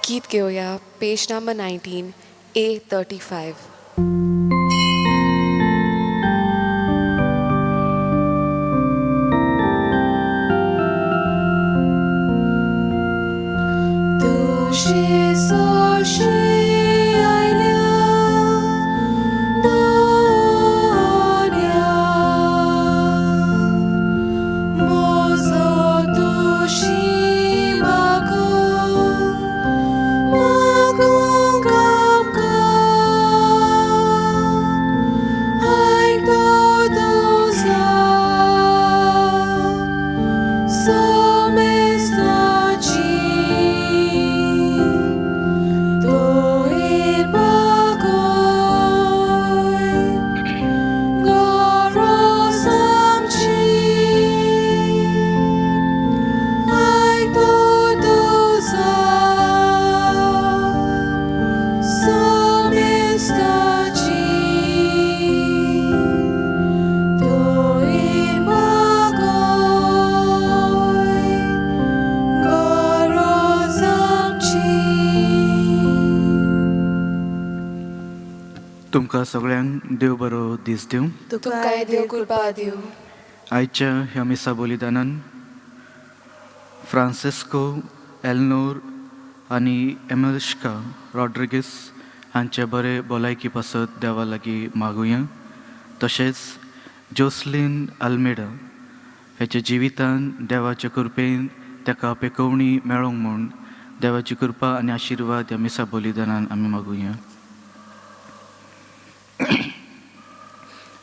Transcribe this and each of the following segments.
गीत घेवया पेज number 19 A35. तुशी सोशी आयल्या दोन्या मोजो तुशी मागो मागूंक आमकां आयकतो तुजो सोमेस्ताची तोयर मागोय गरज आमची आयकतो तुजो सोमेस्ताची तोयर मागोय गरज आमची. तुमकां सगळ्यांक देव बरो दीस दिवं. तुमकांय देव कृपा दिवं. आयच्या ह्या मिसा बलिदानान फ्रांसिस्को एलनोर आनी एमल्श्का रॉड्रिगीस हांचे बरे भलायकी पासत देवा लागीं मागुया. तशेंच जोसलीन आल्मेडा हेच्या जिवितान देवाच्या कृपेन ताका पेकोवणी मेळोंक म्हूण देवाची कृपा आनी आशिर्वाद ह्या मिसा बलिदानान आमी मागुया.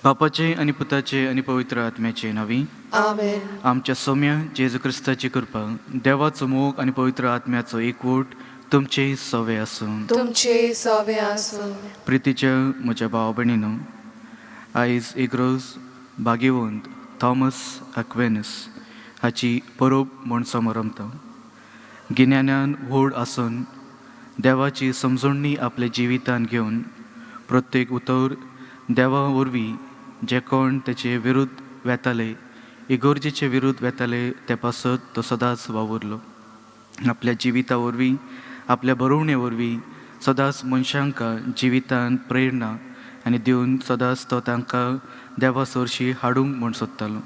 बापाचे आनी पुताचे आनी पवित्र आत्म्याचे नांवी. आमेन. आमच्या सोम्या जेजू क्रिस्ताची कृपा, देवाचो मोग आनी पवित्र आत्म्याचो एकवट तुमचे सवे आसूं. तुमचे सवे आसूं. प्रितीच्या म्हज्या भाव भयणीनो, आयज एक रोज भाग्यवंत थॉमस अक्वेनस हाची परब म्हूण समरमता. गिन्यानान व्हड आसून देवाची समजणणी आपल्या जिवितान घेवन प्रत्येक उतर देवा वरवीं जे कोण तेचे विरुद्ध वेताले, इगोर्जेचे विरुद्ध वेताले, ते पासत तो सदांच वावुरलो. आपल्या जिविता वरवीं, आपल्या बरोवणे वरवीं सदांच मनशांक जिवितान प्रेरणा आनी दिवन सदांच तो तांकां देवा सरशी हाडूंक म्हूण सोदतालो.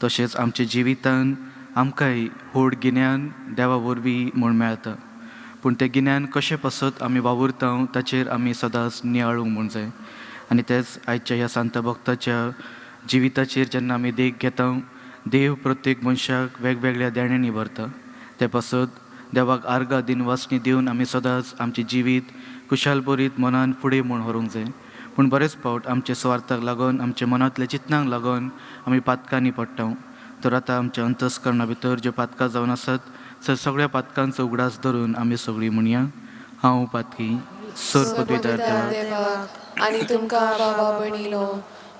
तशेंच आमच्या जिवितान आमकांय व्हड गिन्यान देवा वरवीं म्हूण मेळटा, पूण तें गिन्यान कशें पासत आमी वावुरता ताचेर आमी सदांच नियाळूंक म्हूण जाय. आनी तेंच आयच्या ह्या सांत भक्ताच्या जिविताचेर जेन्ना आमी देख घेता, देव प्रत्येक मनशाक वेगवेगळ्या देण्यांनी भरता. ते पासत देवाक आर्गां दिनवासणी दिवन आमी सदांच आमचें जिवीत खुशालभरीत मनान फुडें म्हूण व्हरूंक जाय. पूण बरेच फावट आमच्या स्वार्थाक लागून, आमच्या मनांतल्या चिंतनाक लागून आमी पातकांनी पडटा. तर आतां आमच्या अंतस्करणा भितर ज्यो पातकां जावन आसात, सर सगळ्या पातकांचो उगडास धरून आमी सगळीं म्हणया, हांव पातकी. सर पदवीदार देवा, देवाक आनी तुमकां बाबा भयणीनो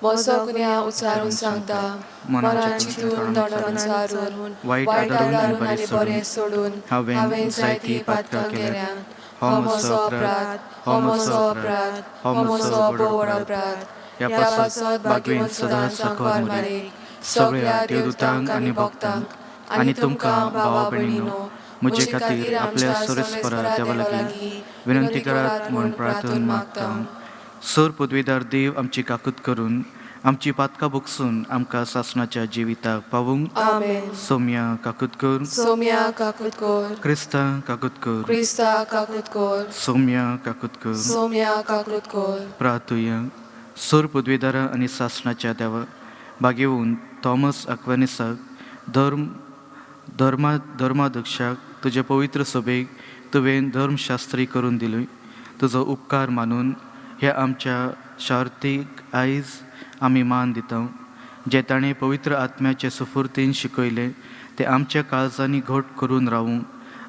म्हजो गुन्यांव उचारून सांगता, मनान चिंतून तोंडान उचारून, वायट वायट आदारून आनी आदारून आनी बरें सोडून हांवें हांवें जायतीं जायतीं पातकां पातकां केल्यांत. केल्यांत. हो म्हजो अपराध, हो म्हजो अपराध, हो म्हजो भोव अपराध. ह्या ह्या पासत पासत बागवेन भाग्यवंत सदांच सदांच साकर सांकवार मरीक, मारीक, सगळ्या सगळ्या देवदूतांक देवदूतांक आनी आनी भक्तांक भक्तांक आनी तुमकां भावा भयणीनो म्हजे खातीर आपल्या सोरेस्परा देवा लागीं विनंती करात म्हूण प्रार्थन मागता. सर पदवीदार देव आमची काकूत करून आमची पातकां भोगसून आमकां सासणाच्या जिविताक पावूंक. आमेन. सोम्या काकूत कर. सोम्या काकूत कर. क्रिस्ता काकूत कर. क्रिस्ता काकूत कर. सोम्या काकूत कर. सोम्या काकूत कर. प्रार्थुया. सर पदवीदारा आनी सासणाच्या देवा, भागेवन थॉमस अक्वेनिसाक धर्म धर्मा धर्माध्यक्षाक तुजे पवित्र सभेक तुवें धर्मशास्त्री करून दिली. तुजो उपकार मानून ह्या आमच्या शार्तीक आयज आमी मान दिता. जे ताणें पवित्र आत्म्याचे सुफुर्तीन शिकयलें तें आमच्या काळजांनी घट करून रावूं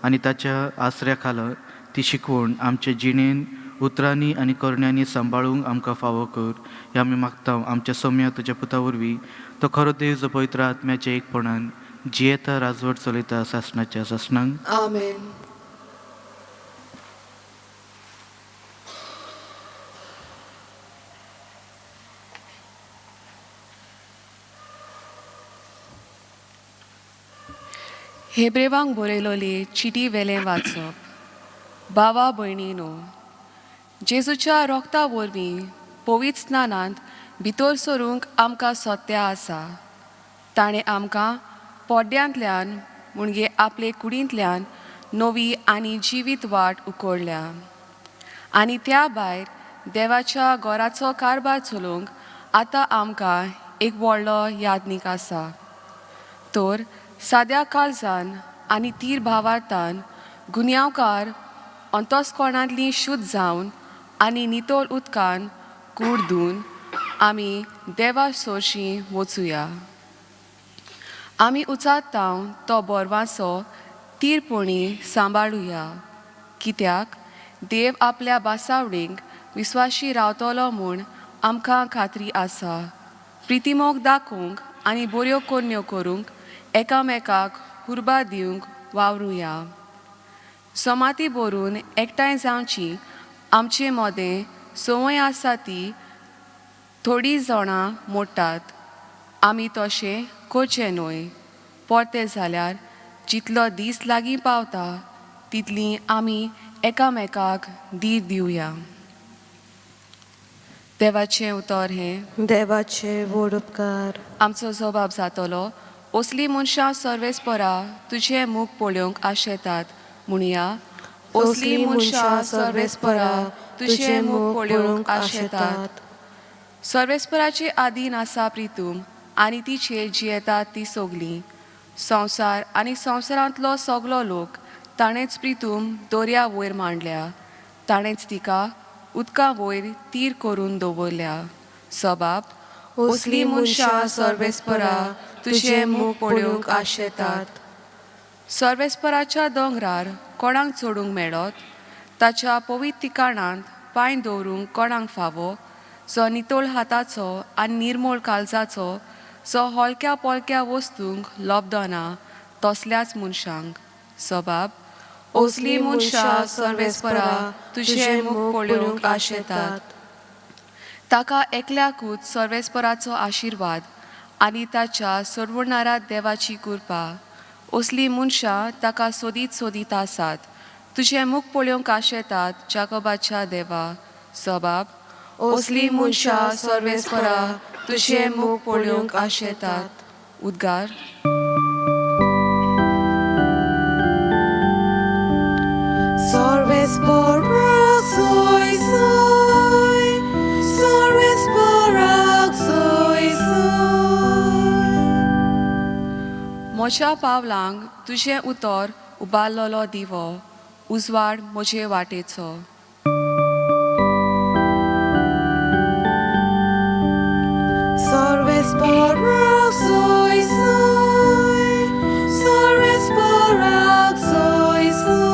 आनी ताच्या आसऱ्या खाला ती शिकवण आमचे जिणेन उतरांनी आनी करण्यांनी सांबाळूंक आमकां फावो कर, हें आमी मागता आमच्या सोम्या तुज्या पुता वरवीं, तो खरो देव जो पवित्र आत्म्याच्या एकपणान जियेता, राजवट चलयता सासणाच्या सासणांक. आमेन. हेब्रेवांक बरयलोली चिटी वेलें वाचप. भावा भयणीनो, जेजूच्या रोगता वरवीं पवित्र स्नानांत भितर सरूंक आमकां सत्या आसा. ताणें आमकां पोड्यांतल्यान म्हणजे आपले कुडींतल्यान नवी आनी जिवीत वाट उकडल्या आनी त्या भायर देवाच्या घराचो कारभार चलोवंक आतां आमकां एक व्हडलो यादनीक आसा. तर साद्या काळजान आनी तीर भावार्थान गुन्यांवकार अंतस्कोणांतली शुद्ध जावन आनी नितळ उदकान कूड धुवन आमी देवा सोरशीं वचुया. आमी उचारता तो बोरवांचो तीरपणी सांबाळुया, कित्याक देव आपल्या बासावडींक विस्वाशी रावतलो म्हूण आमकां खात्री आसा. प्रितीमोग दाखोवंक आनी बऱ्यो कोन्न्यो करूंक एकामेकाक हुर्बा दिवंक वावरुया. सोमाती भरून एकठांय जावची आमचे मोदें संवय आसा ती थोडीं जाणां मोडटात. आमी तशें करचें न्हय, परतें जाल्यार जितलो दीस लागीं पावता तितली आमी एकामेकाक धीर दिवया. देवाचें उतर हें. देवाचे व्हड उपकार. आमचो जबाब जातलो, असलीं मनशां सर्वेस्परा तुजें मूख पळोवंक आशेतात. म्हणया, असलीं मनशां सर्वेस्परा तुजें मूख पळोवंक आशेतात. सर्वेस्पराचे आदीन आसा प्रितूम आनी तिचेर जियेतात ती सगलीं. संवसार आनी संवसारांतलो सगलो लोक ताणेंच प्रितूम दर्या वयर मांडल्या, ताणेंच तिका उदका वयर तीर करून दवरल्या. सबाब, असलीं मनशां सर्वेस्परा तुजें मूख पळोवंक आशेतात. सर्वेस्पराच्या दोंगरार कोणाक चडूंक मेळत? ताच्या पवित्र ठिकाणांत पांय दवरूंक कोणाक फावो? जो नितळ हाताचो आनी निर्मळ काळजाचो, जो हलक्या पोलक्या वस्तूंक लब्दना तसल्याच मनशांक. सबाब, असलीं मनशां सर्वेस्परा तुजें मूख पळोवंक आशेतात. ताका एकल्याकूच सर्वेस्पराचो आशिर्वाद आनी ताच्या सोडवणारा देवाची कृपा. असलीं मनशां ताका सोदीत सोदीत आसात, तुजें मूख पळोवंक आशेतात, जाकोबाच्या देवा. सबाब, असलीं मनशां सर्वेस्परा तुजें मूख पळोवंक आशेतात. उद्गार. Sarvespora soy soy, Sarvespora soy soy. म्हज्या पावलांक तुजें उतर उबारलेलो दिवो, उजवाड म्हजे वाटेचो. Sarvespora soy soy, Sarvespora soy soy.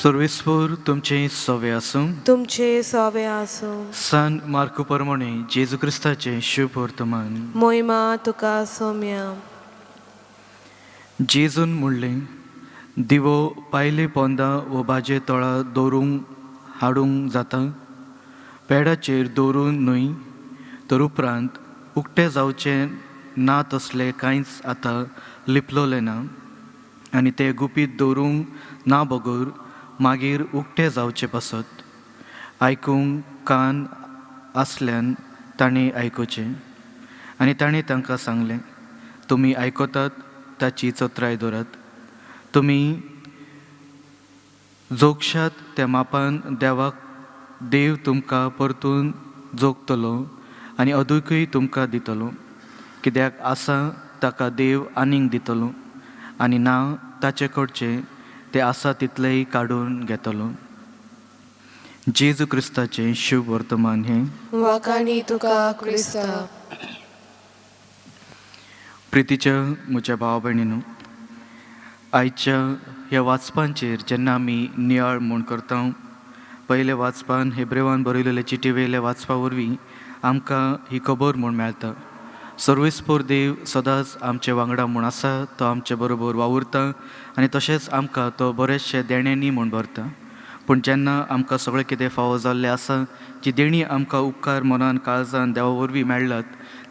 सर्वेस्पर तुमचें सवे आसूं. तुमचे सवे आसूं. सान मार्कू परमणे जेजू क्रिस्ताचें शुभ वर्तमान. मोहिमा तुका सोम्या. जेजून म्हणलें, दिवो पायले पोंदा वो बाजे तळा दवरूंक हाडूंक जाता? पेडाचेर दवरून न्हय? तर उपरांत उक्तें जावचें ना तसलें कांयच आतां लिपलोलें ना आनी तें गुपीत दवरूंक ना बगर मागीर उक्तें जावचें पासत. आयकूंक कान आसल्यान ताणें आयकुचें. आनी ताणें तांकां सांगलें, तुमी आयकतात ताची चत्राय दवरात. तुमी जोगशात त्या मापान देवाक देव तुमकां परतून जोगतलो आनी अदुकूय तुमकां दितलो. कित्याक आसा ताका देव आनीक दितलो आनी ना ताचे कडचें तें आसा तितलेंय काडून घेतलो. जेजू क्रिस्ताचें शुभ वर्तमान हें. वाकाणी तुका क्रिस्ता. प्रितीच्या म्हज्या भाव भयणीनू, आयच्या ह्या वाचपांचेर जेन्ना आमी नियाळ म्हूण करता, पयल्या वाचपान हेब्रेवान बरयलेले चिटी वयल्या वाचपा वरवीं आमकां ही खबर म्हूण मेळटा, सर्वेस्पोर देव सदांच आमचे वांगडा म्हूण आसा, तो आमचे बरोबर वावुरता आनी तशेंच आमकां तो बरेचशे देण्यांनी म्हूण भरता. पूण जेन्ना आमकां सगळें कितें फावो जाल्लें आसा, जी देणी आमकां उपकार मनान काळजान देवा वरवीं मेळ्ळात,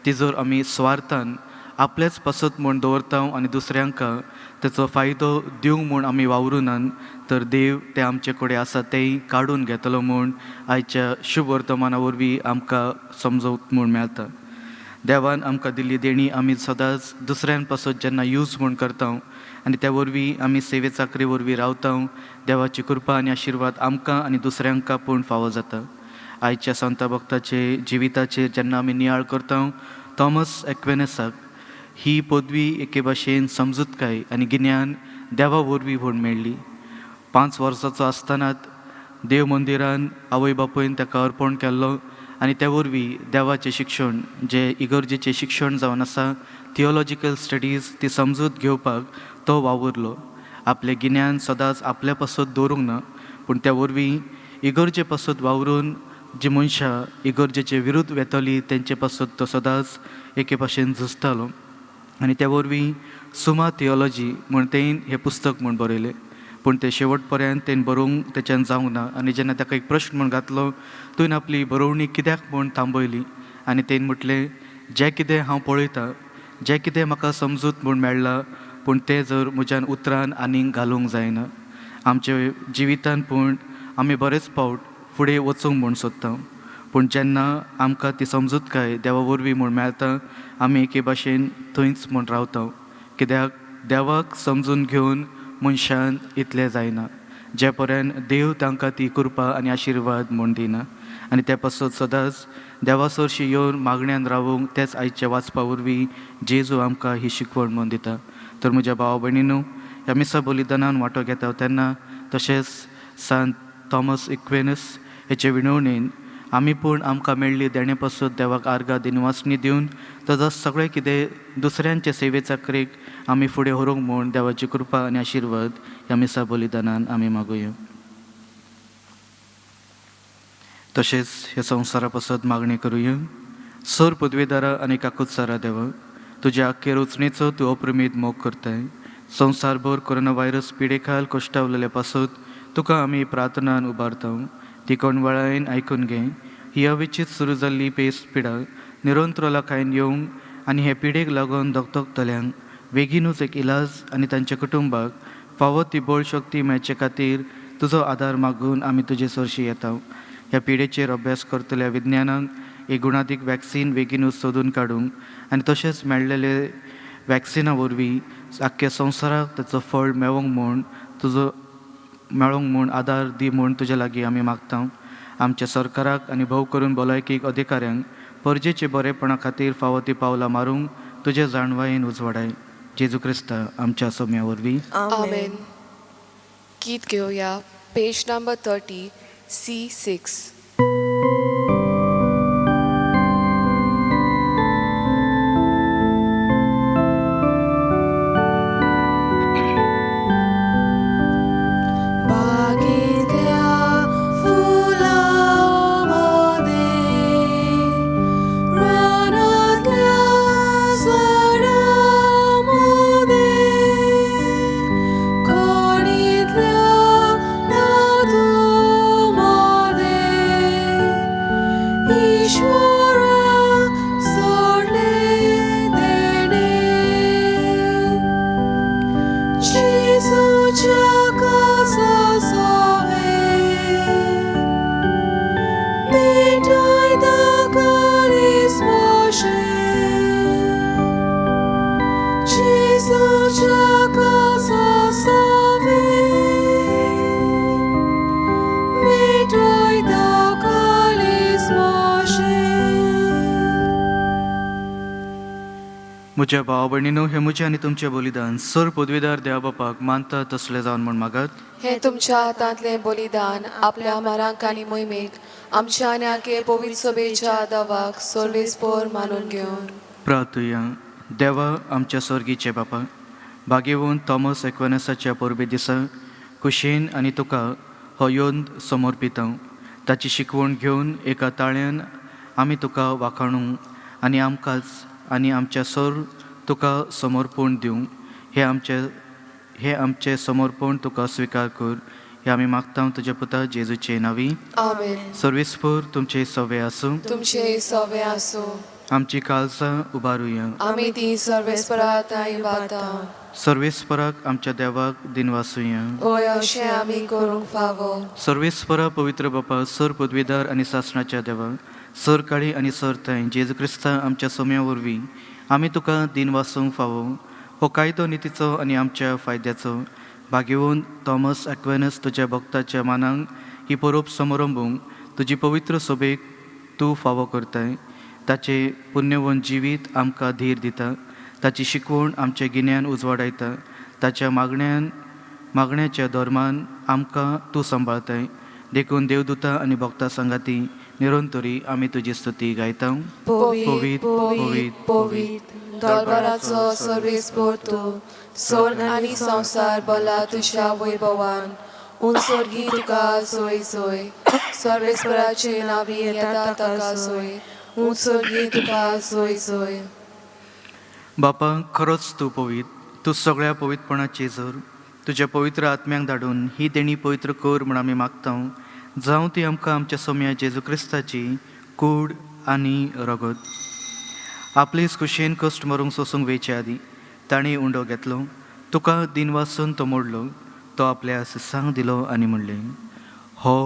ती जर आमी स्वार्थान आपलेच पासत म्हूण दवरता आनी दुसऱ्यांक तेचो फायदो दिवंक म्हूण आमी वावरुनान तर देव ते आमचे कडेन आसा तेंय काडून घेतलो म्हूण आयच्या शुभ वर्तमाना वरवीं आमकां समजूत म्हूण मेळटा. देवान आमकां दिल्ली देणी आमी सदांच दुसऱ्यां पासत जेन्ना यूज म्हूण करता आनी त्या वरवीं आमी सेवे चाकरे वरवीं रावता, देवाची कृपा आनी आशिर्वाद आमकां आनी दुसऱ्यांक पूण फावो जाता. आयच्या संता भक्ताचे जिविताचेर जेन्ना आमी नियाळ करता, थॉमस एक्वेनसाक ही पदवी एके भाशेन समजूतकाय आनी गिन्यान देवा वरवीं म्हूण मेळ्ळी. 5 वर्साचो आसतनाच देव मंदिरान आवय बापूयन ताका अर्पण केल्लो आनी त्या वरवीं देवाचें शिक्षण जें इगर्जेचें शिक्षण जावन आसा, थियोलॉजिकल स्टडीज, ती समजूत घेवपाक तो वावुरलो. आपलें गिन्यान सदांच आपल्या पासत दवरूंक ना, पूण त्या वरवीं इगर्जे पासत वावरून जी मनशां इगर्जेचे विरुद्ध वेतली तेंचे पासत तो सदांच एके भाशेन झुजतालो आनी त्या वरवीं सुमा थियोलॉजी म्हूण तें हें पुस्तक म्हूण बरयलें. पूण तें शेवट पर्यंत तें बरोवंक तेच्यान जावंक ना आनी जेन्ना ताका एक प्रश्न म्हूण घातलो, तुवें आपली बरोवणी कित्याक म्हूण थांबयली, आनी तेणें म्हटलें, जें कितें हांव पळयतां, जें कितें म्हाका समजूत म्हूण मेळ्ळां, पूण तें जर म्हज्यान उतरान आनीक घालूंक जायना. आमच्या जिवितान पूण आमी बरेच फावट फुडें वचूंक म्हूण सोदता, पूण जेन्ना आमकां ती समजूतकाय देवा वरवीं म्हूण मेळटा, आमी एके भाशेन थंयच म्हूण रावता, कित्याक देवाक समजून घेवन मनशान इतलें जायना जे पर्यंत देव तांकां ती कृपा आनी आशिर्वाद म्हूण दिना. आनी ते पासत सदांच देवा सरशी येवन मागण्यान रावूंक तेच आयच्या वाचपा वरवीं जेजू आमकां ही शिकवण म्हूण दिता. तर म्हज्या भावा भयणीनू, ह्या मिसा बलिदानान वांटो घेता तेन्ना तशेंच सांत थॉमस इक्वेनस हेचे विनवणेन आमी पूण आमकां मेळ्ळी देणे पासून देवाक आर्गां दिनवासणी दिवन तसोच सगळें कितें दुसऱ्यांचे सेवे चाकरेक आमी फुडें व्हरूंक म्हूण देवाची कृपा आनी आशिर्वाद ह्या मिसा बलिदानान आमी मागुया. तशेंच ह्या संवसारा पासत मागणी करुया. सर पदवेदारा आनी काकुत्सारा देवा, तुज्या आख्खे रचणेचो तूं अप्रमीत मोग करताय. संवसारभर कोरोना व्हायरस पिडेखाल कश्टावलेल्या पासत तुका आमी प्रार्थनान उबारता, ती कोणवाळायन आयकून घे. ही अविचीत सुरू जाल्ली पेस पिडा निरंतरलाकायन येवंक आनी हे पिडेक लागून धगधगतल्यांक बेगीनूच एक इलाज आनी तांच्या कुटुंबाक फावो ती बळ शक्ती मेळचे खातीर तुजो आदार मागून आमी तुजे सरशी येता. ह्या पिडेचेर अभ्यास करतल्या विज्ञानाक एक गुणादीक वॅक्सीन बेगीनूच सोदून काडूंक आनी तशेंच मेळ्ळेले वॅक्सिना वरवीं आख्ख्या संवसाराक ताचो फळ मेळोंक म्हूण तुजो मेळोंक म्हूण आदार दी म्हूण तुज्या लागीं आमी मागता. आमच्या सरकाराक आनी भोव करून भलायकी अधिकाऱ्यांक परजेचे बरेपणा खातीर फावो ती पावलां मारूंक तुजे जाणवायेन उजवाडाय. जेजू क्रिस्ता आमच्या सोम्या वरवीं. आमेन. गीत घेवया पेज नंबर 30 C6. बागेंतल्या फुलां मदें, रानांतल्या झाडां मदें, खणींतल्या धातूं मदें, ईश्वराक सोडलें देणें. जेजूच्या कासा सावे, मिठाय ताका स्पर्शे. जेजूच्या कासा सावे, मिठाय ताका स्पर्शे. म्हज्या भाव भयणीनो, हें म्हजें आनी तुमचें बलिदान सर पदवीदार देवा बापाक मानता तसलें जावन म्हूण मागात. हें तुमच्या हातांतलें बलिदान आपल्या मारांक आनी मोहिमेक आमच्या आनी आखे पवित्र सभेच्या दावाक सर्वेस्पोर मानून घेवन. प्रार्थुया. देवा आमच्या स्वर्गीचे बापा, भाग्यवंत थॉमस एक्वेनसाच्या परबे दिसा खुशयेन आनी तुका हो योंद समर्पिता. ताची शिकवण घेवन एका ताळ्यान आमी तुका वाखाणूंक आनी आमकांच आनी आमच्या सर तुका समर्पण दिवंक हे आमचें समर्पण तुका स्विकार कर, हे आमी मागता तुज्या पुता जेजूचे नांवी. आमेन. सर्वेस्पोर तुमचे सवे आसूं. तुमचे सवे आसूं. आमची काळजां उबारुया. आमी ती सर्वेस्परा ताई वाता. सर्वेस्पराक आमच्या देवाक दिनवासुया. होय, अशें आमी करूंक फावो. सर्वेस्परा, पवित्र बापा, सर पदवीदार आनी सासणाच्या देवा, सर काळी आनी सर थंय जेजू क्रिस्ता आमच्या सोम्या वरवीं आमी तुका दिनवासूंक फावो. हो कायदो नितीचो आनी आमच्या फायद्याचो. भाग्यवंत थॉमस एक्वेनस तुज्या भक्ताच्या मानांक ही परोब समारंभूंक तुजी पवित्र सोबेक तूं फावो करताय. ताचें पुण्यवंत जिवीत आमकां धीर दिता. ताची शिकवण आमचें गिन्यान उजवाडायता. ताच्या मागण्यान मागण्याच्या धर्मान आमकां तूं सांबाळताय. देखून देवदूता आनी भक्ता सांगाती निरंतरी आमी तुजी स्तुती गायता. पवित, पवित, पवित, दरबाराचो सर्वेस्पर तूं. स्वर्ग आनी संवसार भरला तुज्या वैभवान. उंचोर्गी तुका सोय सोय. सर्वेस्पराचे नावी येता ताका सोय. उंचोर्गी तुका सोय सोय. बापा, खरोच तूं पवित, तूं सगळ्या पवित्रपणाचे जर. तुज्या पवित्र आत्म्यांक धाडून ही देणी पवित्र कर म्हूण आमी मागता. जावं ती आमकां आमच्या सोम्या जेजू क्रिस्ताची कूड आनी रगत. आपलेच खुशयेन कश्ट मरूंक सोसूंक वेचे आदीं ताणें उंडो घेतलो, तुका दिनवासून तो मोडलो, तो आपल्या सिसांक दिलो आनी म्हणलें, हो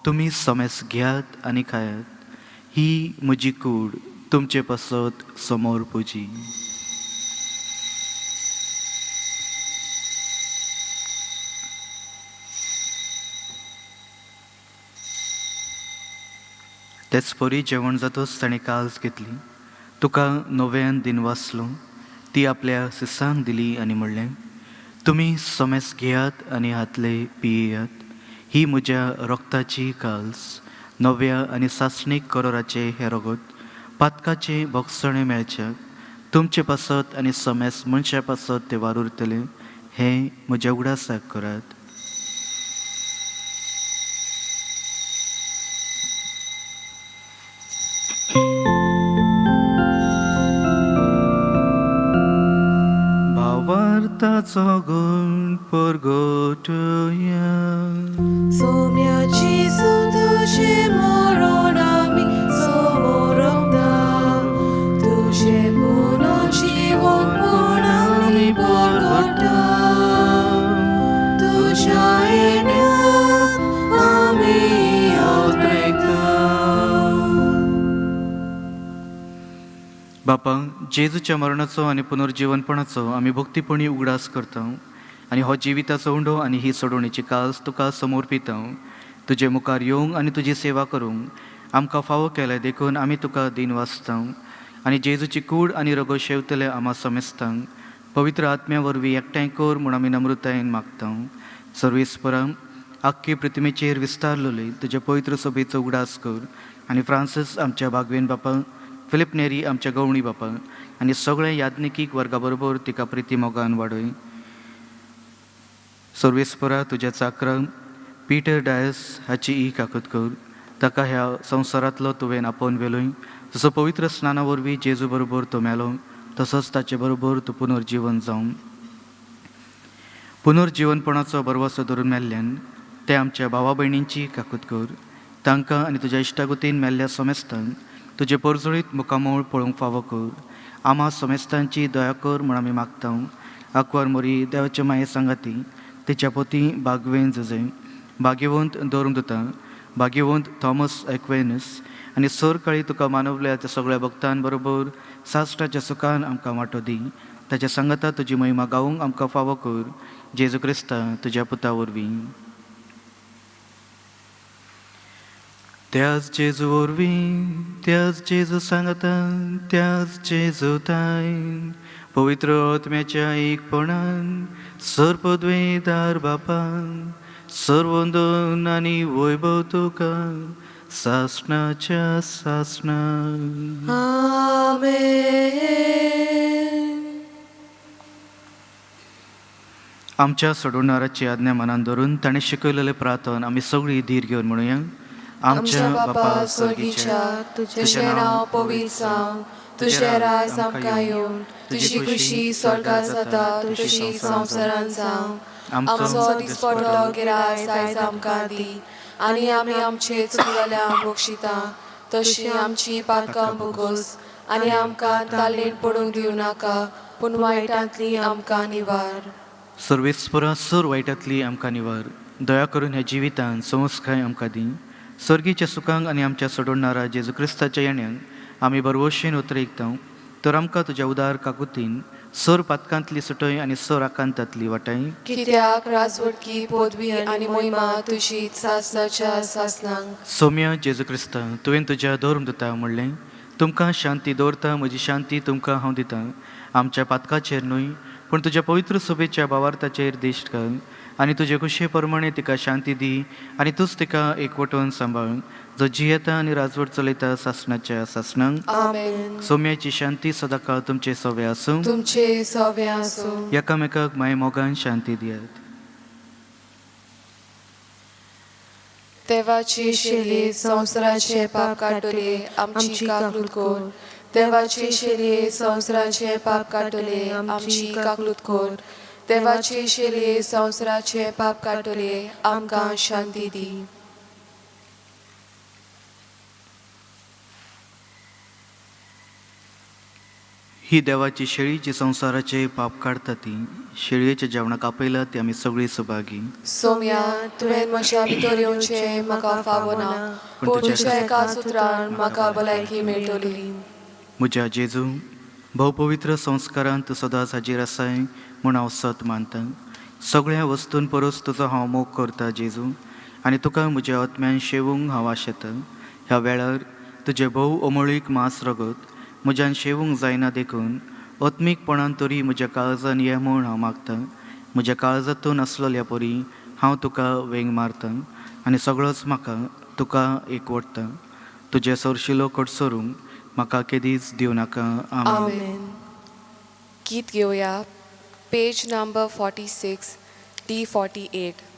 तुमी समेस घेयात आनी खायात. ही म्हजी कूड तुमचे पासत समोर पुजी. तेच परी जेवण जातच ताणें काल्स घेतली, तुका नव्यान दिनवासलो, ती आपल्या सिसांक दिली आनी म्हणलें, तुमी समेस घेयात आनी हातले पियेयात. ही म्हज्या रक्ताची काल्स, नव्या आनी सासणीक करोराचें हें रगत पातकाचें भोगसणें मेळचें तुमचे पासत आनी समेस मनशा पासत तें वारुरतलें. हें म्हज्या उगडासाक करात. भावार्थाचो गुण परगटया. सोम्याची तुझे मरण आमी समोरता, तुझे पुनर्जीवनपण आमी परगटा. तुझ्या येण्याक आमी अत्रेकता. बापा, जेजूच्या मरणाचो आनी पुनर्जीवनपणाचो आमी भक्तीपणी उगडास करता आनी हो जिविताचो उंडो आनी ही सोडवणेची काल्स तुका समर्पिता. तुजे मुखार येवंक आनी तुजी सेवा करूंक आमकां फावो केलें देखून आमी तुका दीन वाचता. आनी जेजूची कूड आनी रगो शेवतले आमा समेस्तांक पवित्र आत्म्या वरवीं एकठांय कर म्हूण आमी नम्रतायेन मागता. सर्वेस्परा, आख्खे प्रतिमेचेर विस्तारलेले तुज्या पवित्र सभेचो उगडास कर आनी फ्रांसीस आमच्या बागवेन बापा, फिलीप नेरी आमच्या गवणी बापा आनी सगळ्या याज्ञिकीक वर्गा बरोबर तिका प्रिती मोगान वाडय. सर्वेस्परा, तुज्या चाकरां पीटर डायस हाची ही काकत कर. ताका ह्या संवसारांतलो तुवें आपोवन व्हेलोय. जसो पवित्र स्नाना वरवीं जेजू बरोबर तो मेलो, तसोच ताचे बरोबर तूं पुनर्जीवन जावं. पुनर्जीवनपणाचो बरवसो धरून मेल्ल्यान ते आमच्या भावा भयणींची काकूत कर. तांकां आनी तुज्या इश्टागतीन मेल्ल्या समेस्तांक तुजें परजळीत मुखामळ पळोवंक फावो कर. आमा समेस्तांची दया कर म्हूण आमी मागता. आकवार मोरी, देवाचे माये सांगाती, तिच्या पोती बागवेन जुजे, भाग्यवंत धरून दुता, भाग्यवंत थॉमस एक्वेनस आनी सरकाळी तुका मानवल्या त्या सगळ्या भक्तां बरोबर सासणाच्या सुखान आमकां वांटो दी. ताच्या सांगाता तुजी महिमा गावूंक आमकां फावो कर, जेजू क्रिस्ता तुज्या पुता वरवीं. त्याच जेजू वरवीं, त्याच जेजू सांगाता, त्याच जेजू ताईन, पवित्र आत्म्याच्या एकपणान, सर्पद्वेदार बापान, सर्वंदन आनी वैभव तुका सासणाच्या सासणा. आमेन. आमच्या सोडवणाराची आज्ञा मनान धरून ताणें शिकयलेलें प्रार्थन आमी सगळीं धीर घेवन म्हणुया. आमच्या बापा स्वर्गीच्या, तुझें नांव पवित्र जावं. तुझें राज आमकां येवन. तुजी खुशी स्वर्गात जाता तशी संवसारांत जावं. आमचो दिसपटो गिरास आयज आमकां दी आनी आमी आमचे चुकलेल्या बक्षिता तशी आमची पातकां भोगोस. आनी आमकां ताल्लेन पडूंक दिवं नाका, पूण वायटांतली आमकां निवार. सर्वेस्परा सर वायटांतली आमकां निवार. दया करून ह्या जिवितान संस्काय आमकां दी. सर्गीच्या सुखांक आनी आमच्या सोडणारा जेजू क्रिस्ताच्या येण्याक आमी बरवशेन उतरयता, तर आमकां तुज्या उदार काकुतीन सर पातकांतली सुटय आनी सर आकांतांतली वाटाय. कित्याक राजवटकी, पदवी आनी मोहिमा तुजी सासनाच्या सासनांक. सोम्या जेजू क्रिस्ता, तुवें तुज्या धर्म दिता म्हणलें, तुमकां शांती दवरता, म्हजी शांती तुमकां हांव दितां. आमच्या पातकाचेर न्हय, पूण तुज्या पवित्र सभेच्या भावार्थाचेर दिश्ट घाल आनी तुजे खुशे प्रमाणे तिका शांती दी आनी तूंच तिका एकवटून सांबाळ, जो जियेता आनी राजवट चलयता सासणाच्या सासणांक. आमेन. सोम्याची शांती सदांकाळ तुमचे सवे आसूं. तुमचे सवे आसूं. एकामेकाक माय मोगान शांती दियात. देवाची शेली संवसाराचे पाप काडटले, आमची काकलूत कोर. देवाची शेली संवसाराचे पाप काडटले, आमची काकलूत कोर. देवाची शेली संवसाराचे पाप काडटले, आमकां शांती दी. ही देवाची शेळी जी संवसाराचे पाप काडटा ती शेळयेच्या जेवणाक आपयला ती आमी सगळीं सभागी. सोम्या, तुवें म्हज्या भितर येवचें म्हाका फावना, पूण तुज्या एका सुत्रान म्हाका भलायकी मेळटली. म्हज्या जेजू, भोवपवित्र संस्कारान तूं सदांच हाजीर आसाय म्हूण हांव सत मानतां. सगळ्या वस्तून परस तुजो हांव मोग करता जेजू, आनी तुका म्हज्या आत्म्यान शेवूंक हांव आशेतां. ह्या वेळार तुजें भोव अमोळीक मांस रगत म्हज्यान शेवूंक जायना, देखून आत्मीकपणान तरी म्हज्या काळजान ये म्हूण हांव मागतां. म्हज्या काळजांतून आसलेल्या परी हांव तुका वेंग मारतां आनी सगळोच म्हाका तुका एकवटता. तुजें सरशिलो कडसरूंक म्हाका केदीच दिवं नाका. आमेन. आमेन. गीत घेवया, पेज नंबर 46, D 48.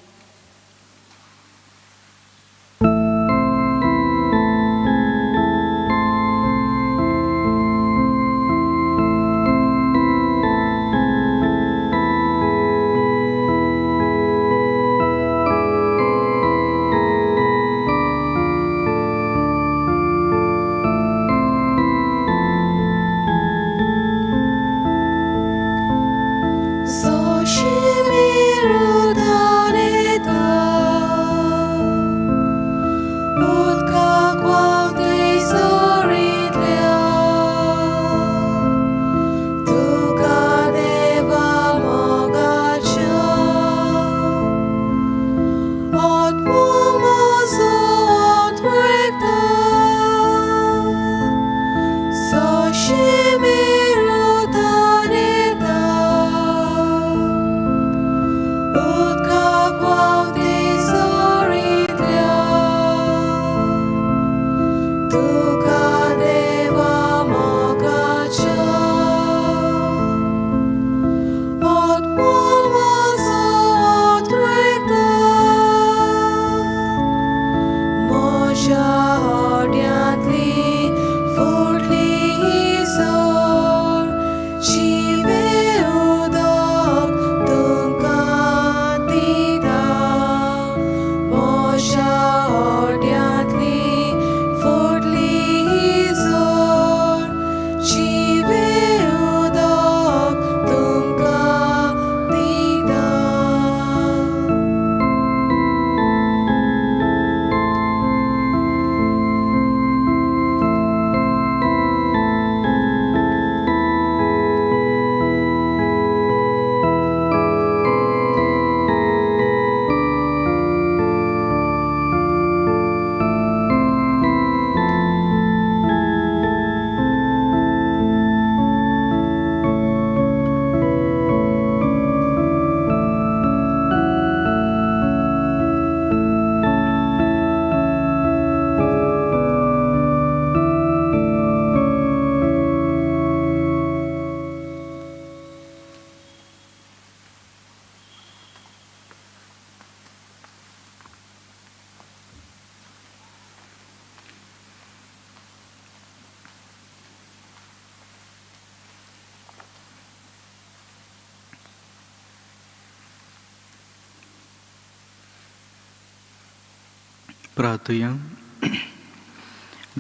प्रार्थुया.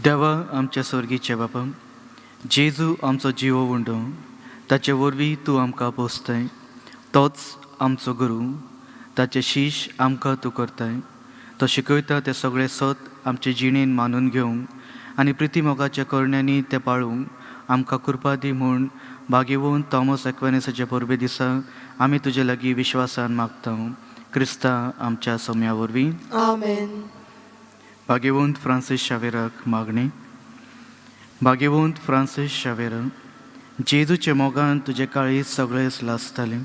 देवा आमच्या स्वर्गीच्या बापा, जेजू आमचो जिवो उंडो, ताचे वरवीं तूं आमकां पोसताय. तोच आमचो गुरू, ताचे शीश आमकां तूं करताय. तो शिकयता तें सगळें सत आमचे जिणेन मानून घेवंक आनी प्रितीमोगाच्या करण्यांनी तें पाळूंक आमकां कृपा दी म्हूण भाग्यवंत थॉमस एक्वेनसाचे परबे दिसा आमी तुजे लागीं विश्वासान मागता, क्रिस्ता आमच्या सोम्या वरवीं. आमेन. भाग्यवंत फ्रांसीस शावेराक मागणी. भाग्यवंत फ्रांसीस शावेरा, जेजूचे मोगान तुजें काळीज सगळेच लासतालें,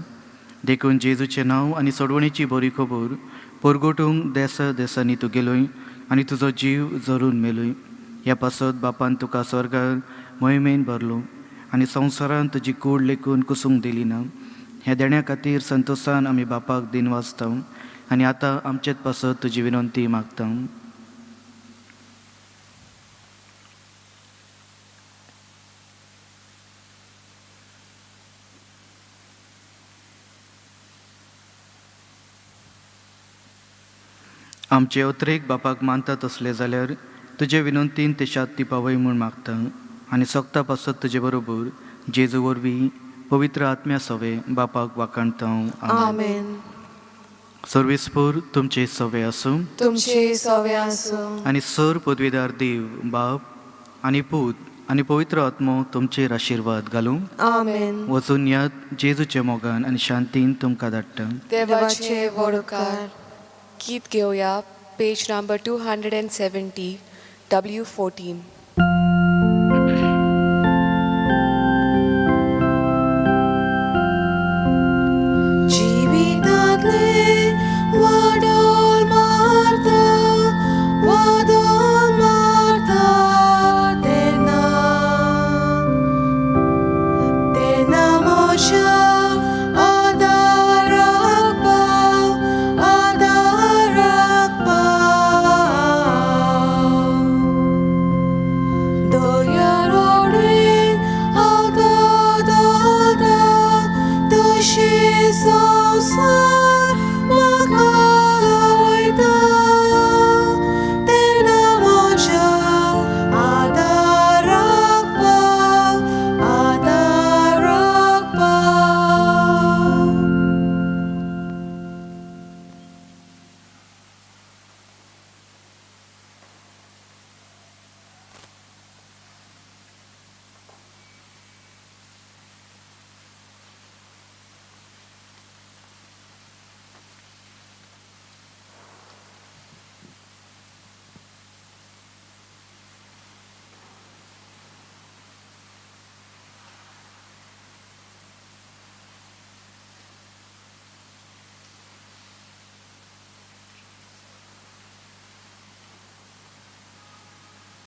देखून जेजूचें नांव आनी सोडवणेची बरी खबर परगटूंक देसा देसांनी तूं गेलोय आनी तुजो जीव जरून मेलोय. ह्या पासत बापान तुका स्वर्गार मोहिमेन भरलो आनी संवसारान तुजी कूड लेखून कुसूंक दिली ना. ह्या देण्या खातीर संतोसान आमी बापाक दिन वाचता आनी आतां आमचेच पासत तुजी विनंती मागता. आमचे अत्रेक बापाक मानता तसले जाल्यार तुजे विनंतीन ते शांती पावय म्हूण मागता आनी सोगता पासत तुजे बरोबर जेजू वरवीं पवित्र आत्म्या सवे बापाक वाखाणता. आमेन. सर्वेस्पूर तुमचे सवे आसूं. तुमचे सवे आसूं. आनी सर पदवीदार देव बाप आनी पूत आनी पवित्र आत्मो तुमचेर आशिर्वाद घालूं. आमेन. वचून यात जेजूच्या मोगान आनी शांतीन तुमकां धाडटा. देवाचे व्हड उपकार. गीत घेवया page number 270 W 14. जिवितांतले वादळ मारता, वादळ मारता तेन्ना, तेन्ना म्हज्या